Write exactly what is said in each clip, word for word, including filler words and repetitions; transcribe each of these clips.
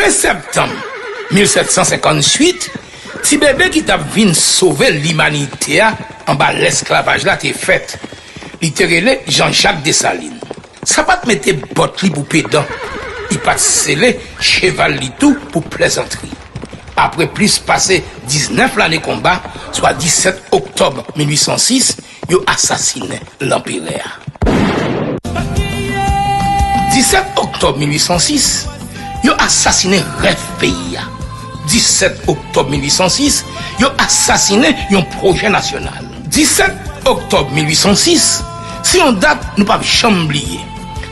Ven septanm mil sèt san senkann uit, ti bebe ki t ap vin sove limanite a anba lesklavaj la te fèt. Li te rele Jean-Jacques Dessalines. Sa pa t mete bòt li pou pedan, li pa t sele cheval li tou pou plezantri. Apre plis pase diznèf lane konba, swa disèt oktòb mil uit san sis, yo asasinen lanperè a. Disèt oktòb mil uit san sis, yo asasinen rèv peyi a. Disèt oktòb mil uit san sis, yo asasinen yon pwojè nasyonal. Disèt oktòb mil uit san sis, se yon dat nou p ap janm bliye.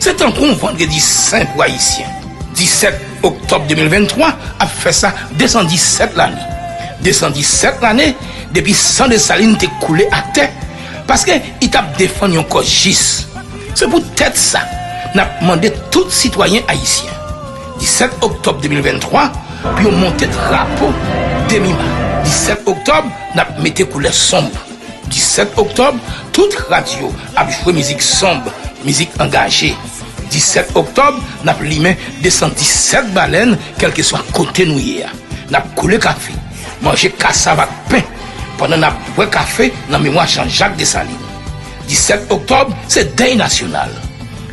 Se tankou yon vandredi sen pou Ayisyen. Disèt oktòb de mil venntwa ap fè sa de san disèt lane. De san disèt lane depi san Desalin te koule atè, paske li t ap defann yon kòz jis. Se poutèt sa, n ap mande tout sitwayen ayisyen, disèt oktòb de mil venntwa, pou yo monte drapo demi-ma. Disèt oktòb, n ap mete koulè sonb. Disèt oktòb, tout radyo ap jwe mizik sonb, mizik angaje. Disèt oktòb, n ap limen de san disèt balèn, kèlkeswa kote nou ye a. N ap koule kafe, manje kasav ak pen, pandan n ap bwè kafe nan memwa Jean-Jacques Dessalines. Disèt oktòb, se dèy nasyonal.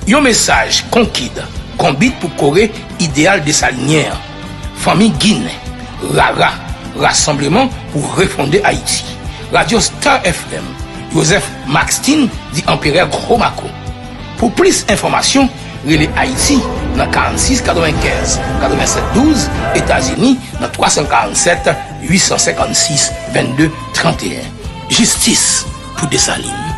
Yon mesaj konkid, konbit pou kore ideyal desalinyen an. Fanmi Ginen, rara, rasanbleman pou refonde Ayiti. Radyo Star F M, Joseph Maxthime di Anperè Gwo Mako. Pou plis enfòmasyon, rele Ayiti nan karannsis katrevenkenz, katrevensèt douz, Etazini nan twa san karannsèt, uit san senkannsis, vennde, tranteyen. Jistis pou Desalin.